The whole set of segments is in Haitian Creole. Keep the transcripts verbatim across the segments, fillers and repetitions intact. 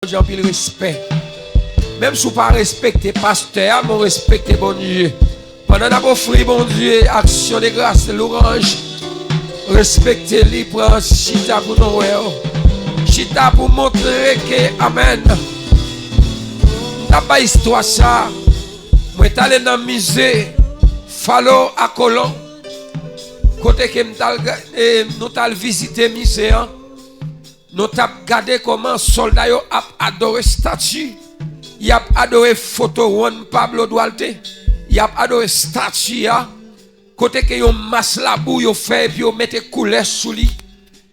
Bondye anpil respè. Menm si w pa respekte pastè a, men w respekte Bondye. Pandan n ap ofri Bondye aksyon de gras, louwanj, respekte li, pran chita pou nou wè w. Chita pou montre ke, amèn. M t ap bay istwa sa, mwen t ale nan mize Falo a Kolon, kote ke m t al, e, nou t al vizite mize an. Nou t ap gade kòman sòlda yo ap adore stati, y ap adore foto Juan Pablo Duarte, y ap adore stati a, kote ke yon mas labou yo fè epi yo mete koulè sou li.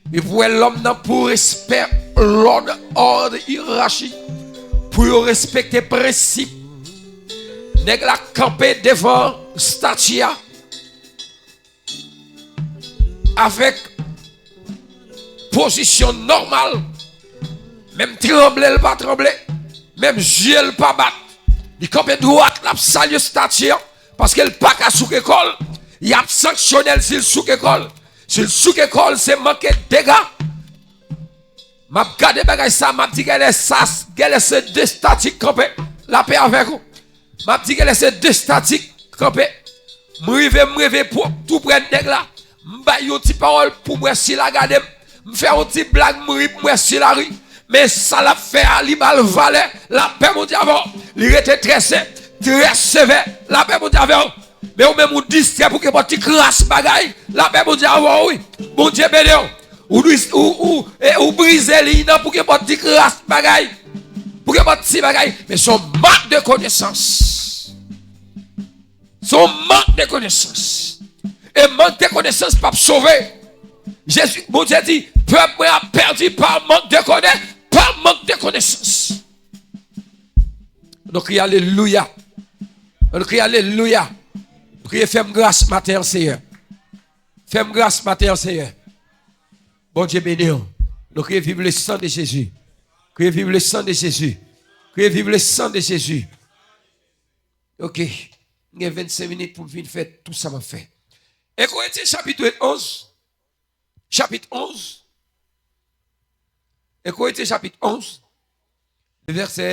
Epi w wè lòm nan pou respè, lòd, òd, iyerachi, pou yo respekte prensip. Nèg la kanpe devan stati a avèk pozisyon nòmal, menm tranble l pa tranble, menm zye l pa bat. Li kanpe dwat, l ap salye stati an, paske l pa ka souke kò l. Y ap sanksyone l si l souke kò l. Si l souke kò l, se manke dega. M ap gade bagay sa, m ap di, genlè sa, genlè se de stati k kanpe. Lapè avèk ou. M ap di, genlè se de stati k kanpe. M rive, m rive pwòp tou prè nèg la. M bay yon ti pawòl pou m wè si l a gade m. M fè yon ti blag, m ri, m wè si l a ri. Men sa l ap fè a, li ba l valè. Lapè Bondye avè w. Li rete trè sen, trè sevè. Lapè Bondye avè w. Men ou menm ou distrè pou kenpòt ti kras bagay. Lapè Bondye avè w, wi. Bondye beni w. Ou, ou, ou, e, ou brize liy nan pou kenpòt ti kras bagay. Pou kenpòt ti bagay. Men se yon mank de konesans. Se yon mank de konesans. E mank de konesans p ap sove. Jezi, Bondye di, pèp mwen ap pèdi pa mank de kone, pa mank de konesans. Nou kriye alelouya. Nou kriye alelouya. Nou kriye fè m gras maten an, Seyè. Fè m gras maten an, Seyè. Bondye beni w. Nou kriye viv le sang de Jésus. Kriye viv le sang de Jésus. Kriye viv le sang de Jésus. Ok. M gen vennsenk minit pou m fin fè tout sa m ap fè. En Korentyen chapit onz. Chapit onz. En Korentyen chapit onz. Vèsè.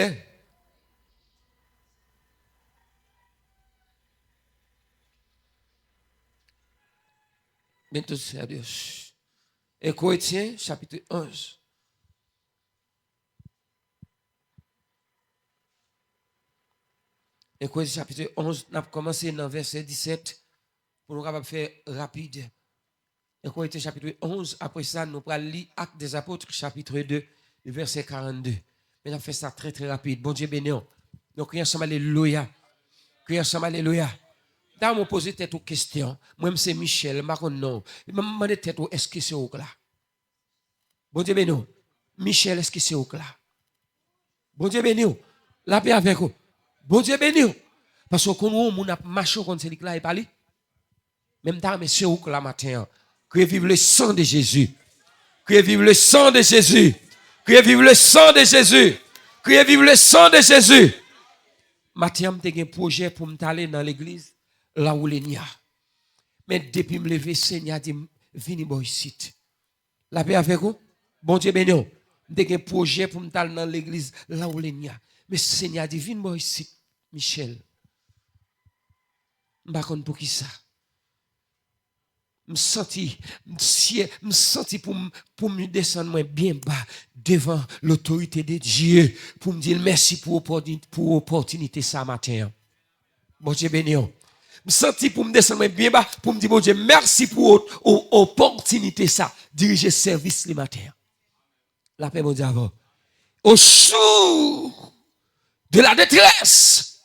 Bendito sea Dios. En Korentyen chapit onz. En Korentyen chapit onz, n ap kòmanse nan vèsè disèt pou nou kapab fè rapid. En Korentyen chapit onz, apre sa, nou pral li Actes des Apôtres, chapit de, vèsè karannde. Men n ap fè sa trè, trè rapid. Bondye beni w. Nou kriye ansanm, alelouya. Kriye ansanm, alelouya. M ta renmen w poze tèt ou kesyon. Mwen, m se Michel, m pa konn non w. M mande tèt ou, èske se ou k la? Bondye beni w. Michel, èske se ou k la? Bondye beni w. Lapè avèk ou. Bondye beni w. Paske w konn yon moun ap mache, w konn se li k la, e pa li. Men m ta renmen se ou k la maten an. Kriye viv le sang de Jésus. Kriye viv le sang de Jésus. Kriye viv le sang de Jésus. Kriye viv le sang de Jésus. Maten an, m te gen pwojè pou m t ale nan legliz Laulenia. Men depi m leve, Senyè a di m, vini bò isit. Lapè avèk ou. Bondye beni w. M te gen pwojè pou m t al nan legliz Laulenia. Men Senyè a di, vin bò isit, Michel. M pa konn poukisa. M santi, m sye, m santi pou m, pou m desann mwen byen ba devan lotorite de Dye, pou m di l mèsi pou opòti-, pou opòtinite sa maten an. Bondye beni w. M santi pou m desann mwen byen ba, pou m di Bondye mèsi pou o-, o-, opòtinite sa, dirije sèvis li maten an. Lapè Bondye avè w. Au jour de la détresse,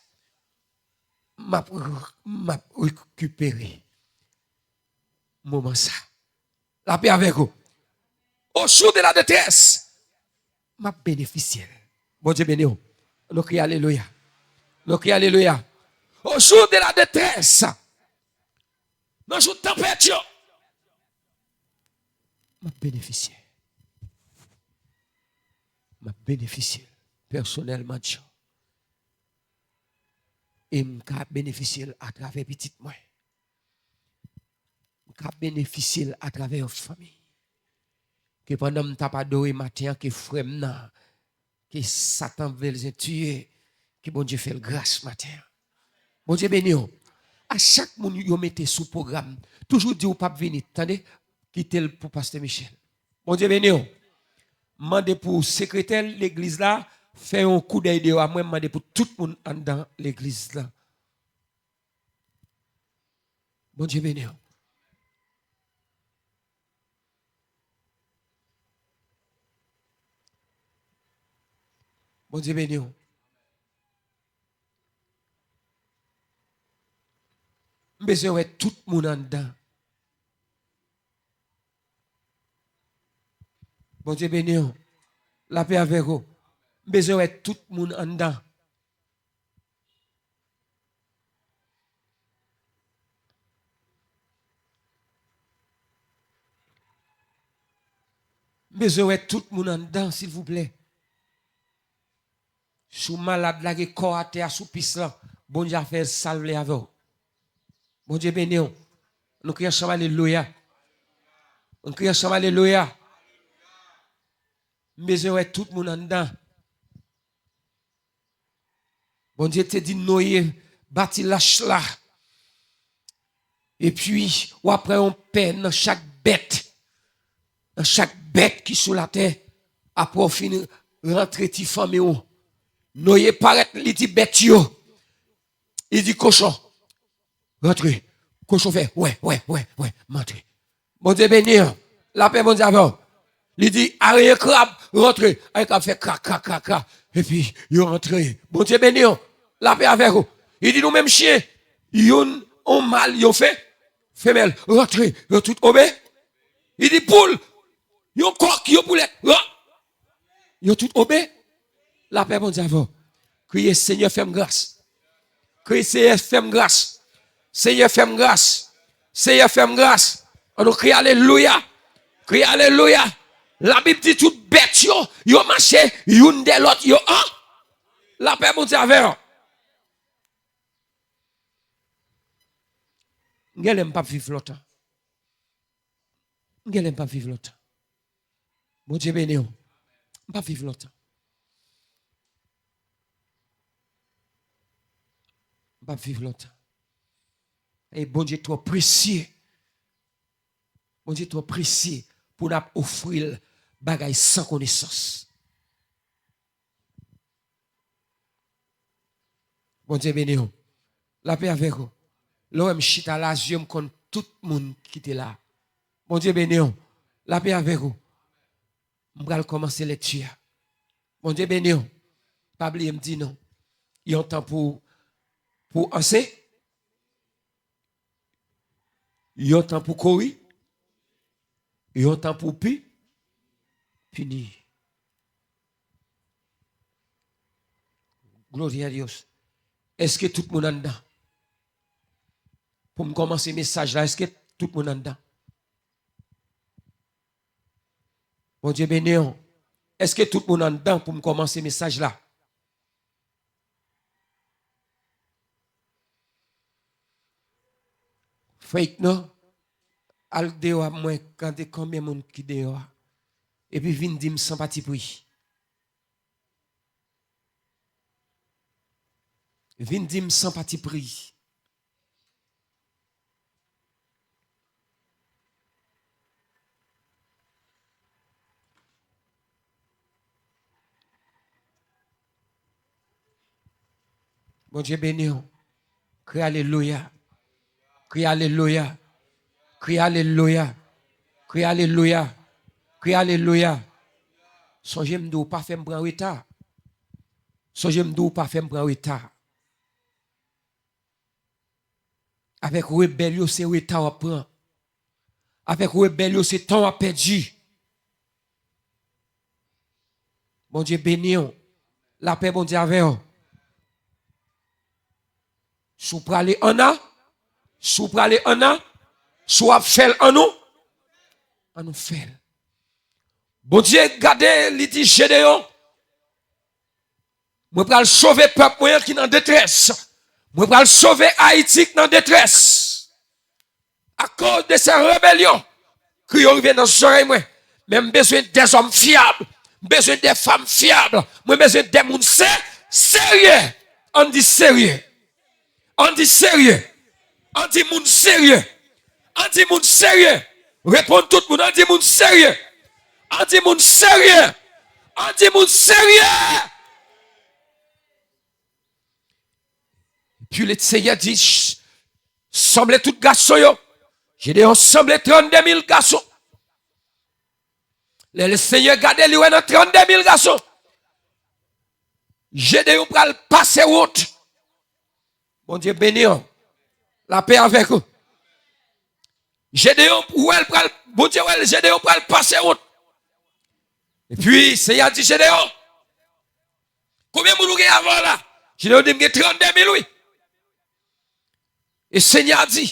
m ap, m ap rekipere moman sa. Lapè avèk ou. Au jour de la détresse, m ap benefisye l. Bondye beni w. Nou kriye alelouya. Nou kriye alelouya. Au jour de la détresse, nan jou tanpèt yo, m ap benefisye. M ap benefisye l pèsonèlman, Djo. E m ka benefisye l atravè pitit mwen. M ka benefisye l atravè yon fanmi. Ke pandan m t ap adore maten an, ke frè m nan ke Satan bezwen tiye, ke Bondye fè l gras maten an. Bondye beni w. A chak moun yo mete sou pwogram, toujou di w p ap vini, tande, kite l pou Pastè Michel. Bondye beni w. Mande pou sekretè legliz la fè yon koudèy deyò a mwen, mande pou tout moun anndan legliz la. Bondye beni w. Bondye beni w. M bezwen wè tout moun anndan. Bondye beni w. Lapè avèk ou. M bezwen wè tout moun anndan. M bezwen wè tout moun anndan, silvouplè. Si w malad, lage kò w atè a sou pis lan. Bondye a fè sa l vle avè w. Bondye beni w. Nou kriye ansanm, alelouya. Nou kriye ansanm, alelouya. M bezwen wè tout moun anndan. Bondye te di Noye, bati lach la. Epi, w ap pran yon pè nan chak bèt. Nan chak bèt ki sou latè. Apre w fin rantre ti fanmi w. Noye parèt, li di bèt yo. Li di kochon, rantre. Kochon fè, wè, wè, wè, wè, m antre. Bondye beni w. Lapè Bondye avè w. Li di, arenyen krab, rantre. Arenyen krab fè kra, kra, kra, kra. Epi, yo rantre. Bondye beni w. Lapè avèk ou. Li di, nou menm chen, youn, yon mal, yon fe, femèl, rantre. Yo tout obe. Li di, poul, yon kòk, yon poulèt, ran-, yo tout obe. Lapè Bondye avè w. Kriye, Senyè, fè m gras. Kriye, Senyè, fè m gras. Senyè, fè m gras. Senyè, fè m gras. Ann nou kriye, alelouya. Kriye, alelouya. Labib di tout bèt yo, yo mache youn dè lòt, yo an. Lapè Bondye avè w. M genlè m p ap viv lontan. M genlè m p ap viv lontan. Bondye beni w. M p ap viv lontan. M p ap viv lontan. E Bondye twò presye. Bondye twò presye pou n ap ofri l bagay san konesans. Bondye beni w. Lapè avèk ou. Lè w wè m chita la, zye m konn tout moun ki te la. Bondye beni w. Lapè avèk ou. M pral kòmanse lekti a. Bondye beni w. Pa bliye m di nou. Yon tan pou, pou anse. Yon tan pou kouri. Yon tan pou pi, pini. Gloria a Dios. Èske tout moun anndan? Pou m kòmanse mesaj la, èske tout moun anndan? Bondye beni w. Èske tout moun anndan pou m kòmanse mesaj la? Fake non. Al deyò a, mwen gade konbyen moun ki deyò a. Epi vin di m san patipri. Vin di m san patipri. Bondye beni w. Kriye alelouya. Kriye alelouya. Kriye alelouya. Kriye alelouya. Kriye alelouya. Sonje m di w pa fè m pran reta. Sonje m di w pa fè m pran reta. Avèk rebèl yo, se reta w ap pran. Avèk rebèl yo, se tan w ap pèdi. Bondye beni w. Lapè Bondye avè w. Si w prale ann a, si w prale ann a, si w ap fè l ann ou, ann nou fè l. Bondye gade, li di Jedeyon, mwen pral sove pèp mwen an ki nan detrès. Mwen pral sove Ayiti ki nan detrès. Akoz de sè rebelyon, kri yo rive nan zòrèy mwen. Men m bezwen dèzòm fyab. M bezwen de fanm fyab. Mwen bezwen de moun se, serye. Ann di serye. Ann di serye. Ann di moun serye. Ann di moun serye. Reponn tout moun. Ann di moun serye. Ann di moun serye. Ann di moun serye. Epi Lesenyè di, "Ch-, sanble tout gason yo." Jedeyon sanble trannde mil gason. Lè Lesenyè gade li wè nan trannde mil gason, Jedeyon pral pase wont. Bondye beni w. Lapè avèk ou. Jedeyon wè l pral, Bondye wè l, Jedeyon pral pase wont. Epi Senyè a di Jedeyon, "Konbyen moun ou gen avè w la?" Jedeyon di, "M gen trannde mil, wi." E Senyè a di,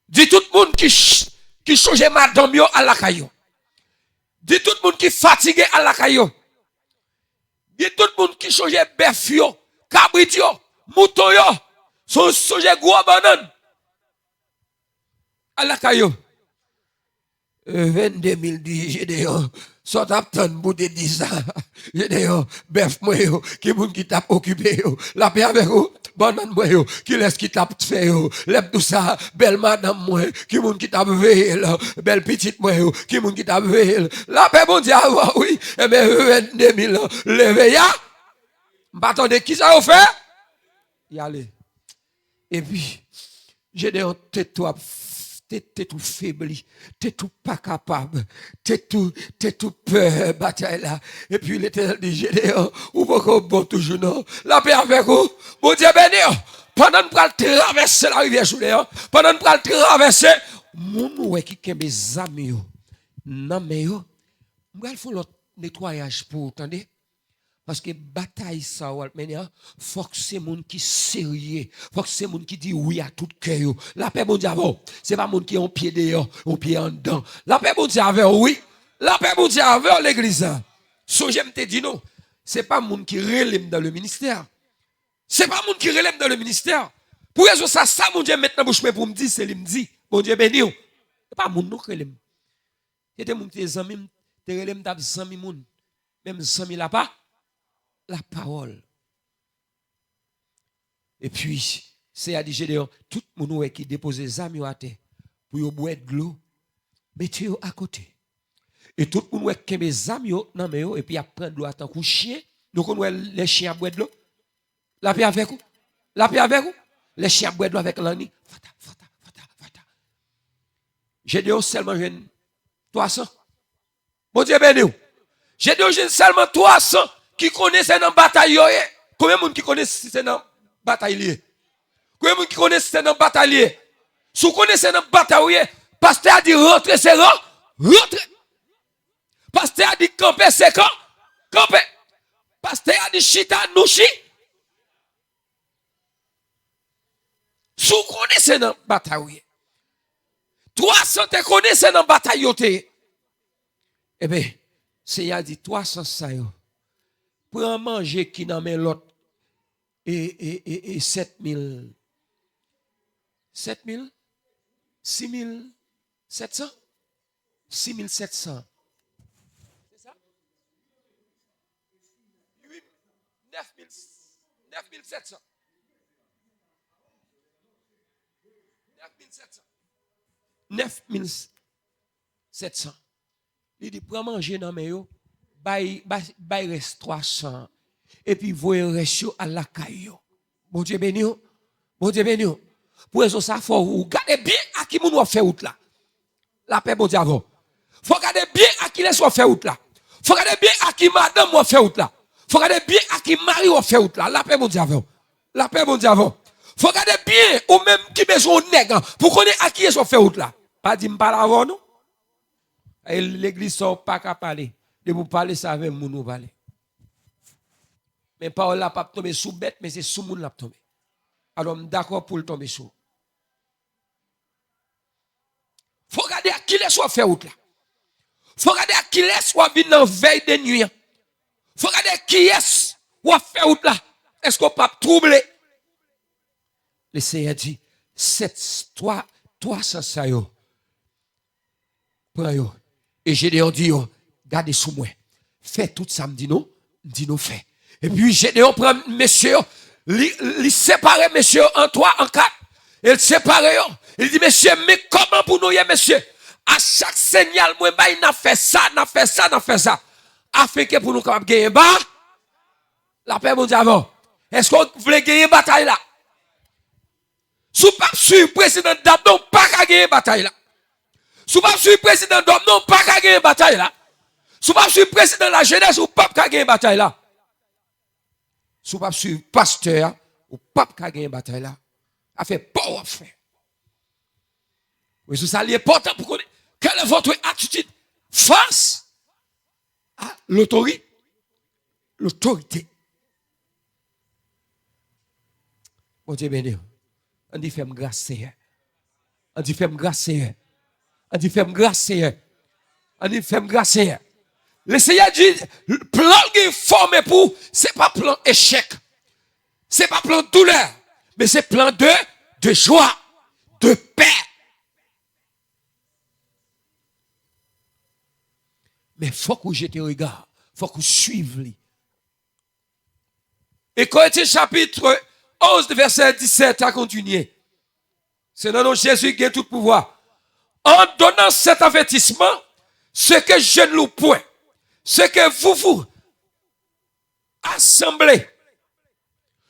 "Di tout moun ki ch-, ki chonje madanm yo al lakay yo. Di tout moun ki fatige al lakay yo. Di tout moun ki chonje bèf yo, kabrit yo, mouton yo, son-, chonje gwo bannann al lakay yo." Vennde mil di Jedeyon, "Sa w t ap tann pou w te di sa?" Jedeyon, "Bèf mwen yo, ki moun ki t ap okipe yo?" Lapè avèk ou. "Bannann mwen yo, kilès ki t ap fè yo?" Lè m di w sa, "Bèl madanm mwen, ki moun ki t ap veye l?" Bèl pitit mwen yo, ki moun ki t ap veye l? Lapè Bondye avè w, wi. Ebyen, vennde mil an leve ya. M pa tande kisa yo fè. Y ale. Epi, Jedeyon te twò, te, te tou febli, te tou pa kapab, te tou, te tou pè batay la. Epi Letènèl di, "Jedeyon, ou poko bon toujou non. Lapè avèk ou." Bondye beni w. Pandan n pral travèse larivyè Jouden an, pandan n pral travèse, moun ou wè ki kenbe zam yo nan men yo, m pral fè yon lòt netwayaj pou ou, tande. Paske batay sa w ap mennen an, fòk se moun ki serye, fòk se moun ki di wi a tout kè yo. Lapè Bondye avè w. Se pa moun ki yon pye deyò, yon pye anndan. Lapè Bondye avè w, wi. Lapè Bondye avè w, legliz la. Sonje m te di nou, se pa moun ki rele m dans le ministère. Se pa moun ki rele m dans le ministère. Pou rezon sa, sa Bondye met nan bouch mwen pou m di, se li m di. Bondye beni w. Se pa moun non k rele m. Se te moun ki te zanmi m, te rele m, t ap zanmi moun. Menm zanmi la pa, lapawòl. Epi, Senyè a di Jedeyon, "Tout moun ou wè ki depoze zam yo atè pou yo bwè dlo, mete yo akote. E tout moun ou wè ki kenbe zam yo nan men yo, epi y ap pran dlo a tankou chen, nou konn wè lè chen ap bwè dlo?" Lapè avèk ou. Lapè avèk ou. Lè chen ap bwè dlo avèk lang li. Fata, fata, fata, fata. Jedeyon sèlman jwenn twa san. Bondye beni w. Jedeyon jwenn sèlman twa san ki konnen se nan batay yo ye. Konbyen moun ki konnen si se nan batay li ye? Konbyen moun ki konnen si se nan batay li ye? Si w konnen se nan batay ou ye, pastè a di rantre, se ran-, rantre. Pastè a di kanpe, se kan-, kanpe. Pastè a di chita, nou chi-, Si w konnen se nan batay ou ye. Twa san te konnen se nan batay yo te ye. Ebyen, Senyè a di twa san sa yo, pran manje ki nan men lòt e, e, e, e sèt mil. Sèt mil? Sis mil sèt san? Sis mil sèt san. Se sa? Uit, nèf mil, nèf mil sèt san. Nèf mil sèt san. Nèf mil sèt san. Li di, pran manje nan men yo, bay, bay, bay rès twa san an, epi voye rès yo al lakay yo. Bondye beni w. Bondye beni w. Pou rezon sa, fò w gade byen a ki moun w ap fè wout la. Lapè Bondye avè w. Fò w gade byen a kilès w ap fè wout la. Fò w gade byen a ki madanm w ap fè wout la. Fò w gade byen a ki mari w ap fè wout la. Lapè Bondye avè w. Lapè Bondye avè w. Fò w gade byen, ou menm ki bezwen yon nèg, pou konnen a kiyès w ap fè wout la. Pa di m pale avè w non. E legliz sa w pa ka pale. Depi w pale sa avè moun ou pale. Men pawòl la p ap tonbe sou bèt, men se sou moun l ap tonbe. Alò, m dakò pou l tonbe sou ou. Fò w gade ak kilès w ap fè wout la. Fò w gade ak kilès w ap vin nan vèy de nwi an. Fò w gade ak kiyès w ap fè wout la. Èske w p ap twouble? Lesenyè di, sèt, twa, twa san sa yo, pran yo. E Jedeyon di yo, gade sou mwen. fè tout sa m di nou, m di nou fè. Epi Jedeyon pran mesye yo, li, li separe mesye yo an twa, an kat, e l separe yo. Li di, mesye, men kòman pou nou ye, mesye? A chak sinyal mwen bay, n ap fè sa, n ap fè sa, n ap fè sa. Afenke pou nou kapab genyen ba, lapè Bondye avè w. Èske w vle genyen batay la? Si w p ap swiv prezidan dam nan, w pa ka genyen batay la. Si w p ap swiv prezidan dòm nan, w pa ka genyen batay la. Si w p ap swiv prezidan lajenès, ou p ap ka genyen batay la. Si w p ap swiv pastè a, ou p ap ka genyen batay la. Afè pa w w ap fè. Rezon sa li enpòtan pou konnen quelle est votre attitude face à l'autorité, l'autorité. Bondye beni w. Ann di, fè m gras, Senyè. Ann di, fè m gras, Senyè. Ann di, fè m gras, Senyè. Ann di, fè m gras, Senyè. Le Seigneur di, plan l gen fòme pou, se pa plan echèk. Se pa plan doulè, men se plan de, de jwa, de pè. Men fòk ou jete rega, fòk ou swiv li. E Korentyen chapit onz, vèsè disèt a kontinye. Se nan non Jezi ki gen tout pouvwa. En donnant cet avertissement, ce que je ne loue point, ce que vous vous assemblez,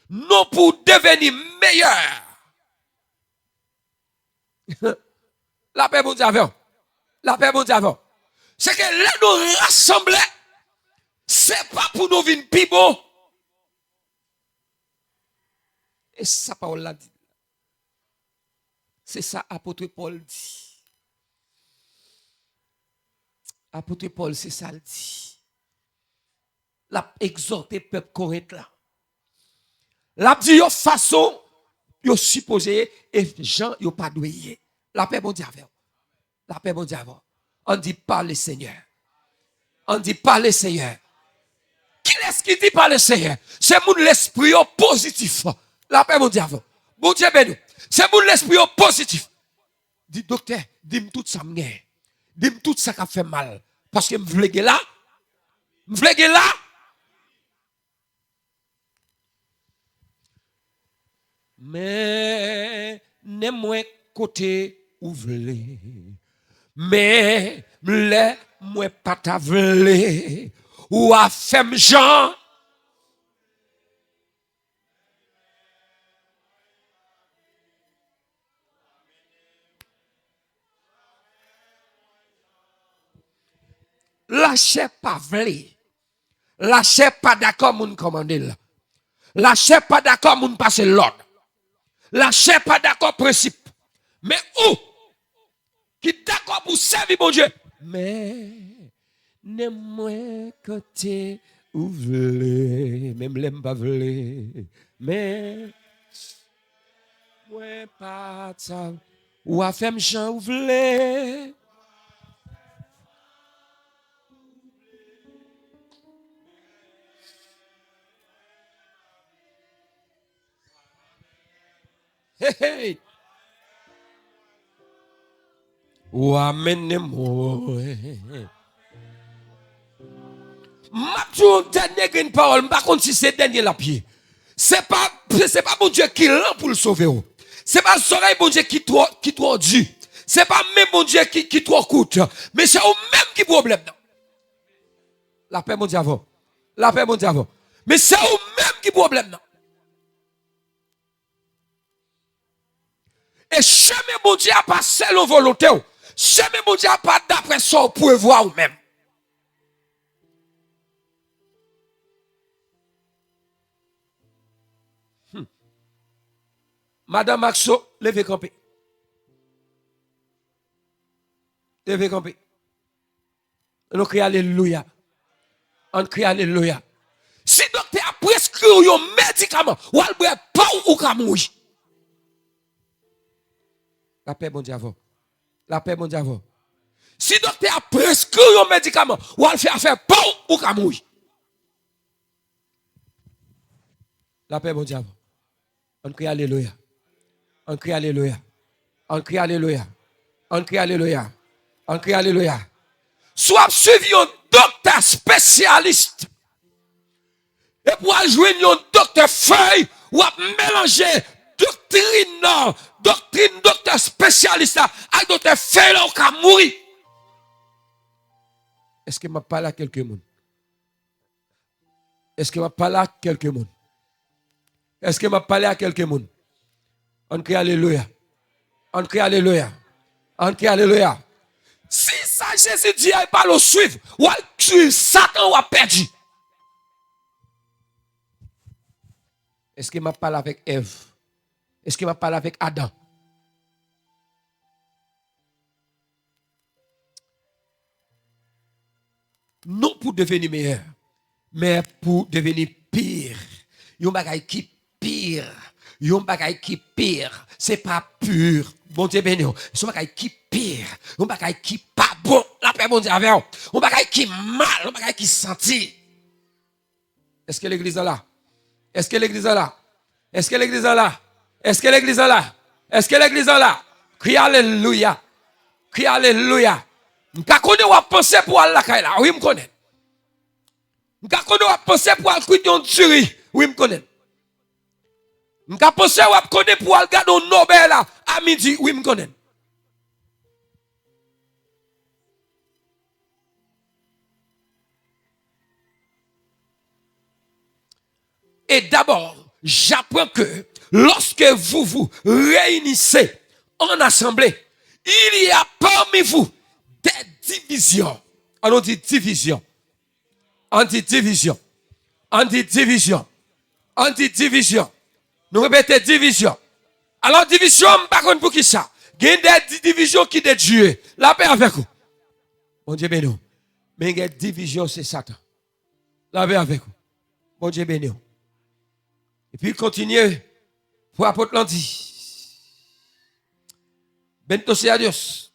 non pour devenir meilleur. Lapè Bondye avè w. Lapè Bondye avè w. Se ke lè nou rasanble, se pa pou nou vin pi bon. E sa pawòl la di. Se sa apot Pòl di. Apot Pòl, se sa l di. L ap egzòte pèp Korent la. L ap di yo fason yo sipoze ye e jan yo pa dwe ye. Lapè Bondye avè w. Lapè Bondye avè w. Ann di, pale, Senyè. Ann di, pale, Senyè. Kilès ki di, pale, Senyè? Se moun lespri yo pozitif. Lapè Bondye avè w. Bondye beni w. Se moun lespri yo pozitif. Di, doktè, di m tout sa m genyen. Di m tout sa k ap fè m mal. Paske m vle gen la. M vle gen la. Mennen mwen kote ou vle. Menm lè mwen pa ta vle, ou a fè m jan. Lachè pa vle. Lachè pa dakò moun kòmande l. Lachè pa dakò moun pase l lòd. Lachè pa dakò prensip. Men ou ki dakò pou sèvi Bondye, mennen mwen kote ou vle, menm lè m pa vle. Men mwen pa ta, ou a fè m jan ou vle. Hey, hey. Ou a mennen mwen. M ap di w yon dènye grenn pawòl, m pa konn si se dènye l ap ye. Se pa, se pa Bondye ki lan pou l sove w. Se pa zòrèy Bondye ki twò, ki twò di. Se pa men Bondye ki, ki twò kout. Men se ou menm ki pwoblèm nan. Lapè Bondye avè w. Lapè Bondye avè w. Men se ou menm ki pwoblèm nan. E chemen Bondye a pa selon volonte w. Chemen Bondye a pa daprè sa w prevwa ou menm. Hmm. Madanm Maxo, leve kanpe. Leve kanpe. Nou kriye alelouya. Ann kriye alelouya. Si doktè a preskri w yon medikaman, w al bwè pa w, ou ka mouri. Lapè Bondye avè w. Lapè Bondye avè w. Si doktè a preskri w yon medikaman, w al fè afè pa w, ou ka mouri. Lapè Bondye avè w. Ann kriye alelouya. Ann kriye alelouya. Ann kriye alelouya. Ann kriye alelouya. Ann kriye alelouya. Si w ap swiv yon doktè espesyalis. Epi w al jwenn yon doktè fèy, w ap melanje doktrin nan, doktrin doktè espesyalis la ak doktè fèy la, ou ka mouri. Èske m ap pale ak kèlke moun? Èske m ap pale ak kèlke moun? Èske m ap pale ak kèlke moun? Ann kriye alelouya. Ann kriye alelouya. Ann kriye alelouya. Si sa Jezi di a e pa l ou swiv, w al swiv Satan, w ap pèdi. Èske m ap pale avèk Èv? Èske m ap pale avèk Adan? Non pou deveni meyè, men pou deveni pi. Yon bagay ki pi. Yon bagay ki pi. Se pa pi. Bondye beni w. Se yon bagay ki pi. Yon bagay ki pa bon. Lapè Bondye avè w. Yon bagay ki mal. Yon bagay ki santi. Èske legliz la la? Èske legliz la la? Èske legliz la la? Èske legliz la la? Èske legliz la la? Kriye alelouya. Kriye alelouya. M ka konnen w ap panse pou w al lakay la. Wi, m konnen. M ka konnen w ap panse pou w al kwit yon diri. Wi, m konnen. M ka panse w ap konnen pou w al gade yon nobè la a midi. Wi, m konnen. Et d'abord, j'apprends que lorsque vous vous réunissez en assemblée, il y a parmi vous des divisions. Ann di divizyon. Ann di divizyon. Ann di divizyon. Ann di divizyon. Nou repete divizyon. Alò, divizyon, m pa konn poukisa. Gen de di-, divizyon ki de Dye. Lapè avèk ou. Bondye beni w. Men gen divizyon, se Satan. Lapè avèk ou. Bondye beni w. Epi l kontinye pou apot lan di, Bendito sea Dios.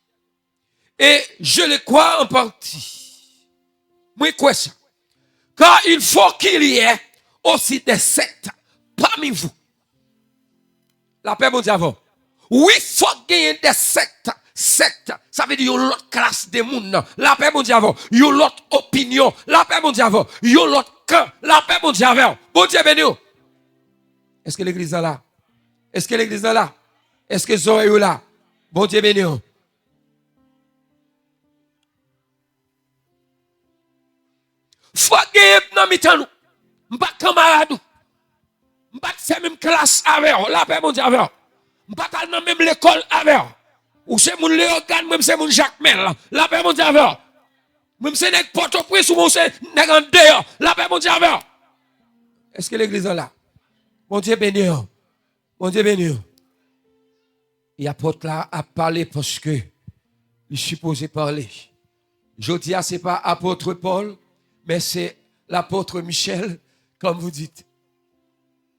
Et je le crois en partie. Mwen kwè sa. Car il faut qu'il y ait aussi des sectes parmi vous. Lapè Bondye avè w. Wi, fòk genyen de sèkt. Sèkt, sa vle di yon lòt klas de moun. Lapè Bondye avè w. Yon lòt opinyon. Lapè Bondye avè w. Yon lòt kan. Lapè Bondye avè w. Bondye beni w. Èske legliz la la? Èske legliz la la? Èske zòrèy ou la? Bondye beni w. Fòk genyen nan mitan nou. M pa kanmarad ou. M pa t fè menm klas avè w. Lapè Bondye avè w. M pa t al nan menm lekòl avè w. Ou se moun Leyogàn, mwen m se moun Jakmèl. Lapè Bondye avè w. Mwen m se nèg Pòtoprens, ou mwen w se nèg andeyò. Lapè Bondye avè w. Èske legliz la la? Bondye beni w. Bondye beni w. E apot la ap pale paske li sipoze pale. Jodi a, se pa apot Pòl, men se lapot Michel, comme vous dites.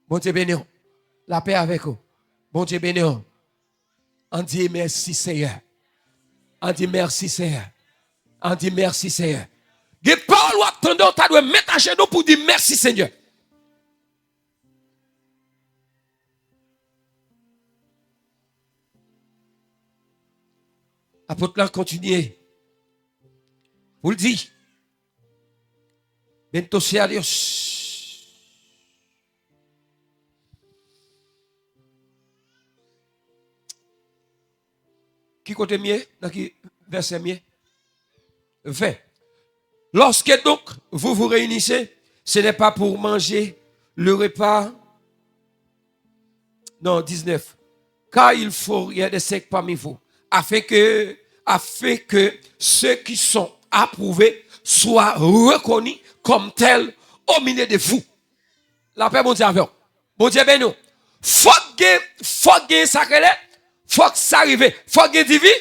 Bondye beni w. Lapè avèk ou. Bondye beni w. Ann di mèsi, Senyè. Ann di mèsi, Senyè. Ann di mèsi, Senyè. Gen pawòl w ap tande, w ta dwe met ajenou pou di mèsi, Senyè. Apot la kontinye pou l di, Bendito sea Dios. Ki kote m ye? Nan ki vèsè m ye? Ven. Lorsque donc vous vous réunissez, ce n'est pas pour manger le repas. Non, dix-neuf. Car il faut rien de sec parmi vous, afin que, afin que ceux qui sont approuvés soient reconnus comme tels au milieu de vous. Lapè Bondye avè w. Bondye beni w. Fòk gen, fòk gen sa k rele, fòk sa rive. Fòk gen divi-,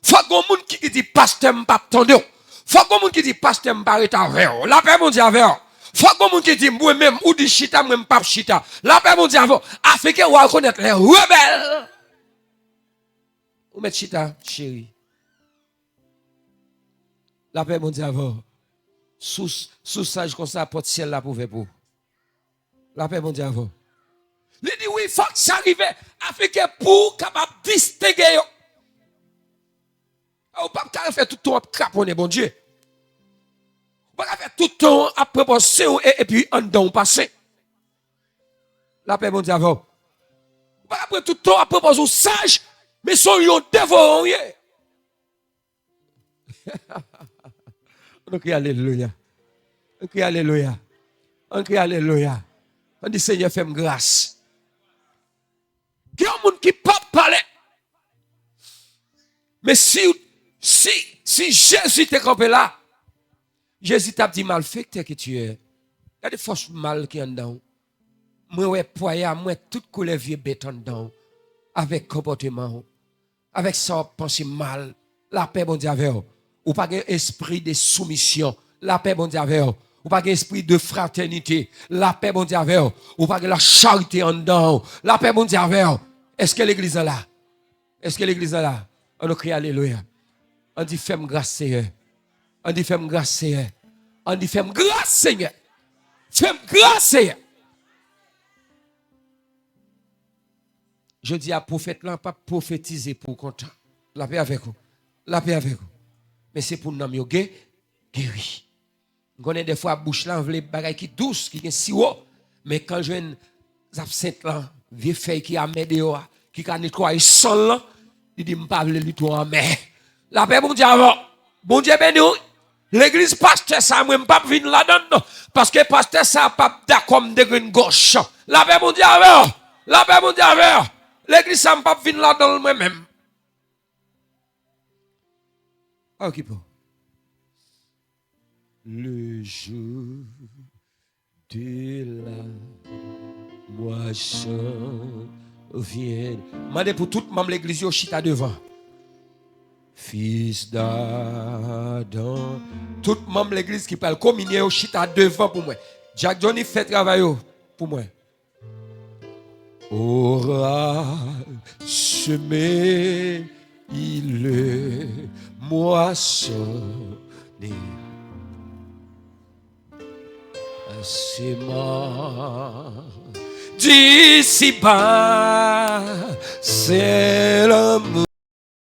fòk gen moun ki, ki di, pastè, m p ap tande w. Fòk gen moun ki di, pastè, m pa ret avè w. Lapè Bondye avè w. Fòk gen moun ki di, mwen menm, ou di chita, mwen m p ap chita. Lapè Bondye avè w. Afin que w reconnaître les rebelles. Ou mèt chita, cheri. Lapè Bondye avè w. Si w, si w saj konsa, pòt syèl la ap ouvè pou ou. Lapè Bondye avè w. Li di, wi, fòk sa rive, afin que pou w kapab distenge yo. Ou p ap ka fè tout tan w ap kraponnen Bondye. pa ka fè tout tan w ap pran pòz sen w e, epi anndan w pa sen. Lapè Bondye avè w. Ou pa ka pran tout tan w ap pran pòz ou saj, men se yon lyon devoran w ye. Ann kriye alelouya. Ann kriye alelouya. Ann kriye alelouya. Ann di, Senyè, fè m gras. Gen yon moun ki p ap pale. Men si, si, si Jezi te kanpe la, Jezi t ap di, malfektè ke tu es, gade fòs mal ki anndan w. Mwen wè pwaya, mwen tout koulè vye bèt anndan w, avèk konpòteman w, avèk sa w ap panse mal. Lapè Bondye avè w. Ou pa gen espri de soumisyon. Lapè Bondye avè w. Ou pa gen espri de fratènite. Lapè Bondye avè w. Ou pa gen lacharite anndan w. Lapè Bondye avè w. Èske legliz la la? Èske legliz la la? Ann nou kriye alelouya. Ann di, fè m gras, Senyè. Ann di, fè m gras, Senyè. Ann di, fè m gras, Senyè. Fè m gras, Senyè. Jodi a, pwofèt lan p ap pwofetize pou w kontan. Lapè avèk ou. Lapè avèk ou. Men se pou nanm yo ge-, geri. M konnen dèfwa bouch la vle bagay ki dous, ki gen siwo, men kan l jwenn zabsent lan, vye fèy ki amè deyò a, ki ka netwaye san l lan, li di, m pa vle li twò amè. Lapè Bondye avè w. Bondye beni w. Legliz pastè sa, mwen, m p ap vin ladan l non. Paske pastè sa p ap dakò m degrenn gòch. Lapè Bondye avè w. Lapè Bondye avè w. Legliz sa, m p ap vin ladan l mwen menm. Pa okipe w. Le jour de la moisson vient. Mande pou tout manm legliz yo chita devan. Fils d'Adam. Tout manm legliz ki pral kominye yo chita devan pou mwen. Jack Johnny fè travay yo pou mwen. Aura semé, il est moissonné. Semence d'ici-bas, c'est l'amour.